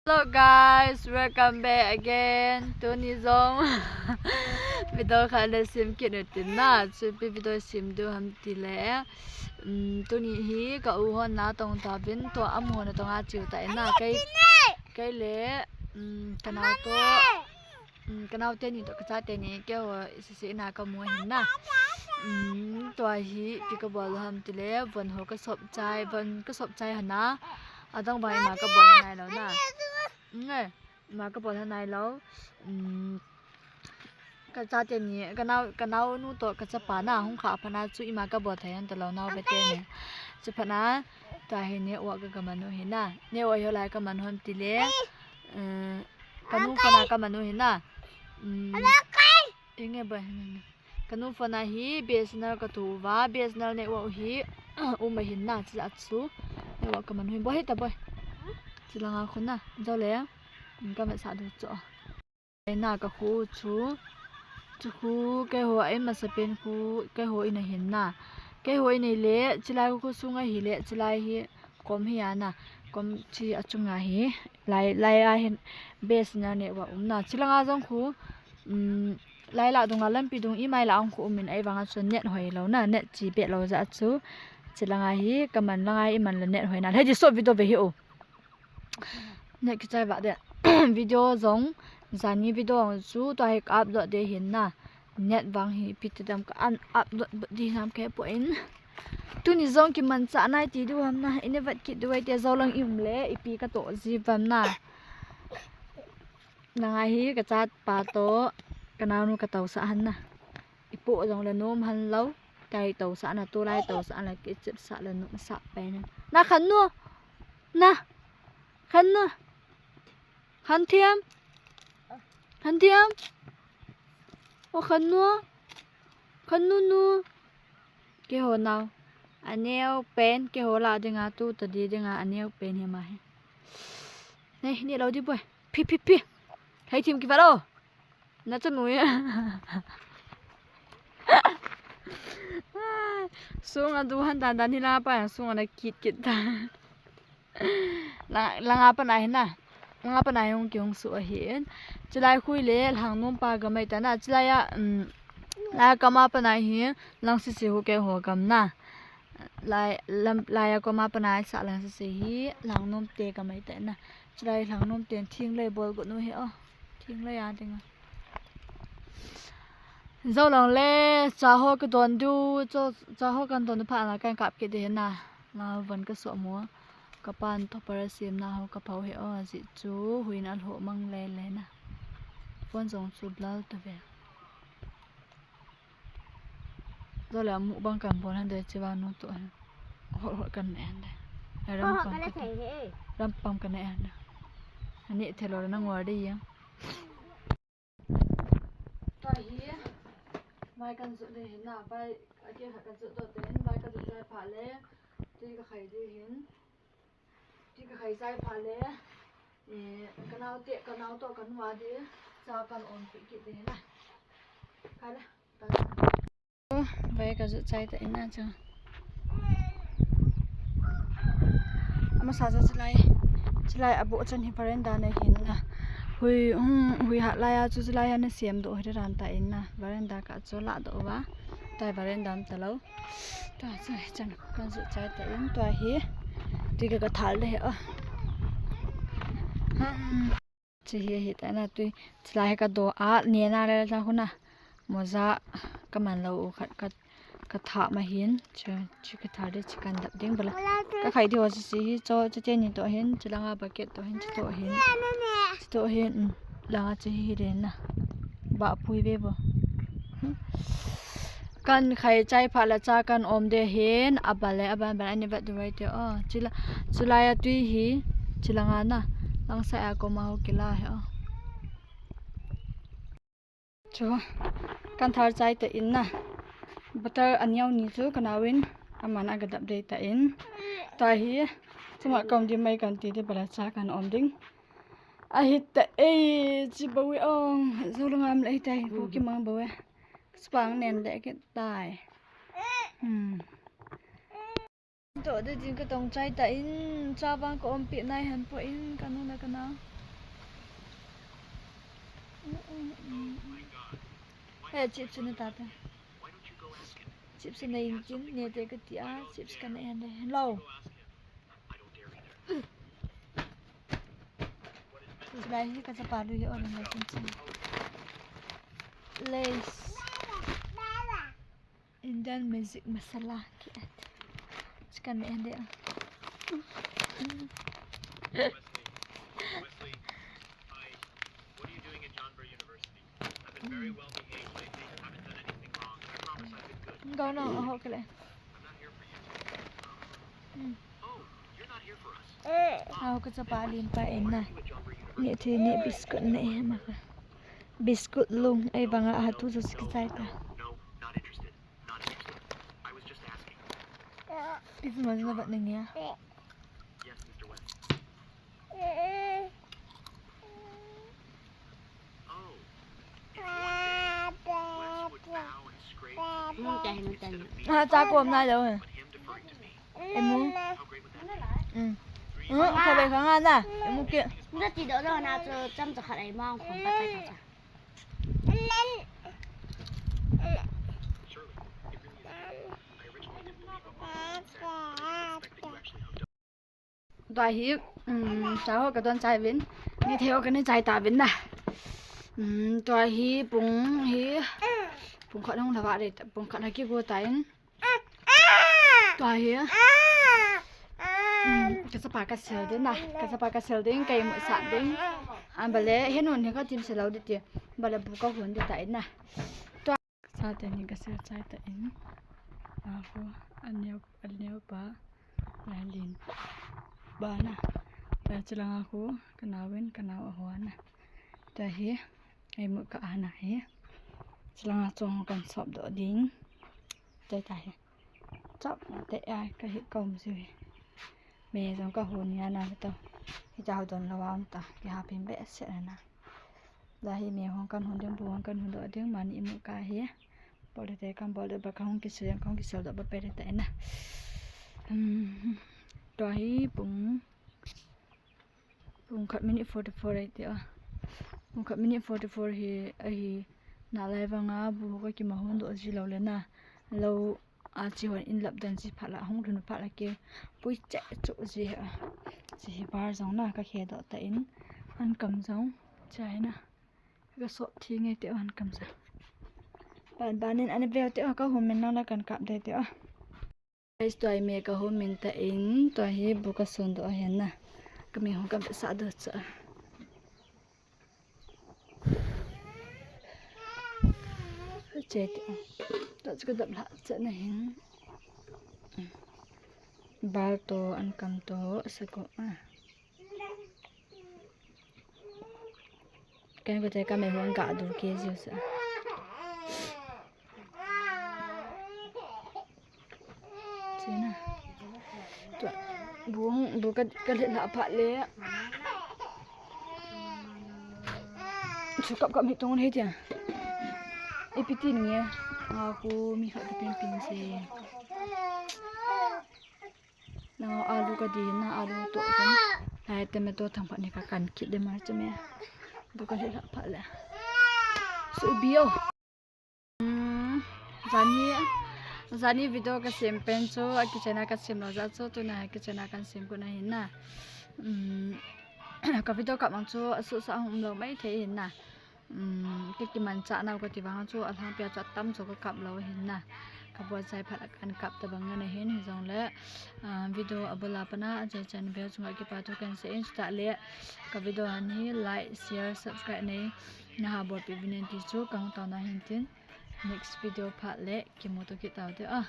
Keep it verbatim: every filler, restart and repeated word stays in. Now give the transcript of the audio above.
Hello guys, welcome back again. Tuni jong video khat le sem kit u tin na. Chu ipi video sem diu ham ti le, um, tuni hi ka u hon natong tauvin, tua amaho natong a cheu ta in na. Kei, kei le, um, ka nao toh, um, ka nao teni toh ka chate ni keiho sese in a ka mu ahin na. Um, tua hi ipi ka bol u ham ti le, von ho ka sop chai, von ka sop chai hana. Adang bang ima ka bol nai lou na. Nge, ima ka bol nai lou. Um, ka chate ni, ka nao, ka naonu toh ka chapa na hung kha phat na chu ima ka bol thei hon ta lou, nao bete ni. Chu phat na, tua hi network ka, ka man u hi na. Network hi hoilai ka man u ham ti le, um, ka nu phone a ka man u hi na. Um, inge boi. Ka nu phone a hi B S N L ka tou uva, B S N L network hi um ahin na, chujeh a chu network ka man u hin. Boi, hita boi. Chulanga khu na, jo le, um, ka vetsah diu chu. Ei na ka khu chu, chu khu keiho a in masapen khu, keiho in ahin na. Keiho in ahile, chulai khu sunga ahile, chulai hi kom hi a na, kom chi achunga hi, lai, lai a hin B S N L network um na. Chulanga jong khu, um, lai lah dunga lampi dung ima lah a khu um in, ahivanga chu net hoi lou na, net chi be lou jeh a chu. Chulanga hi, ka man langa i man le net hoi na. Hei di so video ve hi o. Net kichai vah de. Video jong, jani video jong chu tua hi ka upload de hin na. Net vang hi ipi ti dam ka un-, upload di nam kei poi. Tuni jong kimanchah nai ti diu ham na. Ina vet kit diu ahi te, jou lang i um le, ipi ka toh ji uvam na. Langa hi ka chapa toh, ka naonu ka tousah han na. I poh jong le nom han lou. Kai tousah na, tulai tousah na, kichepsah le nomsah pen. Na Khannu. Na. Khannu. Khanthiam. Khanthiam. O Khannu. Khannu nu. Keiho nao. Aneo pen, keiho lah dinga, tu tadi dinga, aneo pen hi ama hi. Nei, ni lou di boi. Phi, phi, phi. Hei thim kivat o. Na chanu ya. Sunga du han dan dan hi la pa, sunga na kit kit ta. La, langa pana hi na. Langa pana hi hung kihung su ahin. Chulai khu le Lhangnom pa gam ahi ta na. Chulai a, um, la kama pana hi Langsisi khu keiho gam na. Lai, lam, lai a koma pana sa Langsisi hi Lhangnom te gam ahi ta na. Chulai Lhangnom ten thinglei bol got u hi o. Thinglei a dinga. Jou lang le, cha ho ka don diu, cho, cha ho kan don diu phat na kan kap kit di hi na. Nga von ka so mo. Ka pan thopara sem na ho ka phau hi o, ajeh chu huin alhoh mang le le na. Phone jong chu blur ta ve. Jou le mukbang kan bol hande, chiva nu toh hi. Hot hot kan ne hande. Ram pam kan ne hande. Ani thelo na ngor de yang. Tua hi, vai kan jot de hin na, vai, ake khat kan jot doh te hin, vai kan jot chai phat le, tui ka khai de hin, tui ka khai chai phat le, eh, ka nao te, ka nao toh ka nu a de, cha kan om pi kit de hin na. Khai le, ta. Vai ka jot chai ta in na chu. Amasa chu chulai, chulai aboh chan hi veranda na hin na. Hui, um, hui hat lai a chu chulai a na sem doh hi ran ta in na. Veranda ka chu la doh uva. Tua veranda um ta lou. Tua chu chan kan jot chai ta in tua hi. Tui ka ka thal de hi o. Hmm. Chi hi, hi ta na tui, chulai hi ka do a, ne na le la khu na. Moja ka man lou u khat ka, ka thah ma hin, chu, chu ka thah de, chu kan dap ding bala. Ka khai di ho chu chi hi, cho, cho che ni toh hin, chu langa bucket toh hin, chu toh hin. Chu toh hin, um, langa chi hi de na. Ba pui ve bo. Kan khai chai phat le cha kan om de hin, abal le, abal, bal ani vet du vai te o. Chila, chulai a tui hi, chilanga na. Langsai a koma ho kila hi o. Chu, kan thal chai ta in na. Butter aneo ni chu ka naovin, aman a ka dap de ta in. Tua hi, chuma ka um di mai kan ti de bala cha kan om ding. Ahi ta e, chi bo e ong. Jou langa um le ahi ta e, ko ki mang bo e. Spang nen le kit tai. Hmm. Toh de din ka tong chai ta in, cha vang ka om pi nai han po in, ka nu na ka na. Eh, chips ne tata. Chips ne in kin, ne te ka tia, chips ka ne hande. Lo. Lai hi ka chapa lui hi on na kin chin. Lays. Indian magic masala ki at. Chicken ne hande. Wesley, Wesley, hi. What are you doing at John Burr University? I've been very well behaved lately. I haven't done anything wrong. I promise I've been good. Go no, aho kale. I'm not here for you. Mm. Oh, you're not here for us. Aho ka chapa lim pa in na. Ni the ni biscuit ne he ma ka. Biscuit lung ei banga ha tu jo sik chai ta. No, not interested. Not interested. I was just asking. If you want to, what name? Yes, Mister West. Oh, if one day Wes would bow and scrape to me instead of me, Ah, ta ko na lo. But him deferring to me. Em mu. How great would that be? Mm. Mm, ka be ka nga na. Em mu ke. Nda ti do do na cho cham cha khat ai mong khong pa pa cha. Surely, it really is. I originally didn't believe what Mom said, but I didn't expect that you actually hooked up. Tua hi, um, cha ho ka don chai vin, ni the ho ka ni chai ta vin na. Um, tua hi pung hi, pung khat hung lhava le, pung khat ha kigo ta in. Tua hi, um, ka chapa ka sel ding na, ka chapa ka sel ding, ka imut sah ding. An bale, he nun hi ka tim se lo di ti, bale bu ka hun di ta in na. Tua. Sa te ni ka sel chai ta in. A hu, a neo, a neo pa. Lai lin. Ba na. Ba chilanga khu, ka nau in, ka nau a hua na. Tua hi, ei mut ka ana hi. Chilanga chong kan sop do ding. Tua ta hi. Chop na te ai ka hi ka um siu hi. Me jong ka hun ya na to. Hi ta ho don lo wa um ta. Ki ha pin be se na. Tua hi me hung kan hun ding, bu hung kan hun do ding, mani imut ka hi. Bol te kan bol de ba ka hung kisel, ka hung kisel do ba pe de ta ina. Hmm. Tua hi pung, pung khat minute forty-four ai te a. Pung khat minute forty-four hi, ahi, na lai vanga bu ka kima hun do ji lo le na. Lo A, chi hon in lap dan chi phat la, hung lhun phat la ke pui che chu ji a. Chi hi bar jong na ka khe do ta in an kam jong chai na. Ka sop thi nge te an kam jong. Ban ban in an veu te ka hum min na la kan kap de te a. Guys, tua hi me ka hum min ta in tua hi bu ka sun do a hen na. Ka me hung kam sa do cha. Che te. Ta chu ka dap la cha na hin. Bal to an kam to sa ko a. Kan ko te ka me hon ka du ke jiu sa. China. Tua, bu, bu ka, ka let la phat le. Chu kap kap hi tong le tia. Ipi ti nge. Nga khu mi khat ka pin pin se. Na alu ka di na alu to kan. Lai tomato thang phat ni ka kan kit de mar chame. Bu ka let la phat le. Su bio. Hmm, jani, jani video ka sem pen chu, a kitchen a ka sem lo ja chu, tuna kitchen a kan sem ko na hin na. Hmm, ka video kap mang chu, a su sa hung lo mai thei hin na. Hmm, ki kiman cha nau ka ti vang chu, a lhang pia chu a tam chu ka kap lo hin na. Ka bua chai phat a kan kap ta bang na hin, hi jong le, ah, video a bula pana, a chai chan video chunga kipa thu kan se in, chuta le, ka video han hi like, share, subscribe nei. Na ha bol pi vin ti chu kang tao na hin tin. Next video phat le kimu to kit tau te a.